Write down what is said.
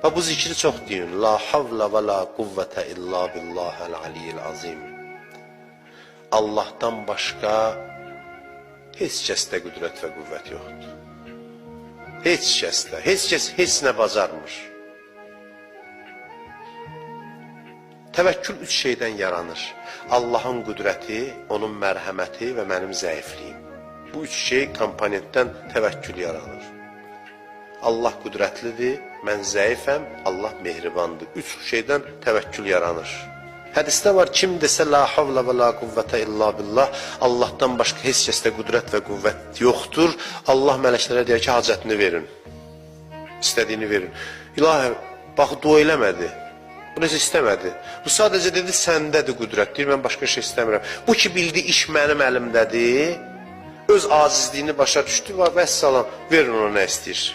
Və bu zikri çox deyin. La havlə və la quvvətə illa billahəl aliyyil azim. Allahdan başqa heç kəsdə qüdrət və qüvvət yoxdur. Heç kəsdə, heç kəs heç nə bacarmır. Təvəkkül üç şeydən yaranır. Allahın qüdrəti, onun mərhəməti və mənim zəifliyim. Bu üç şey komponentdən təvəkkül yaranır. Allah qüdrətlidir, mən zəifəm, Allah mehribandır. Üç şeydən təvəkkül yaranır. Hədisdə var, kim desə la havlə və la quvvətə illa billah, Allahdan başqa heç kəsdə qüdrət və qüvvət yoxdur. Allah mələklərə deyər ki, hacətini verin. İstədiyini verin. İlahi, bax dua eləmədi. Bu nəsə istəmədi. Bu sadəcə dedi səndədir qüdrət. Deyir mən başqa şey istəmirəm. Bu ki bildi iş mənim əlimdədir. Öz acizliyini başa düşdü və vəssalam verin ona nə istəyir.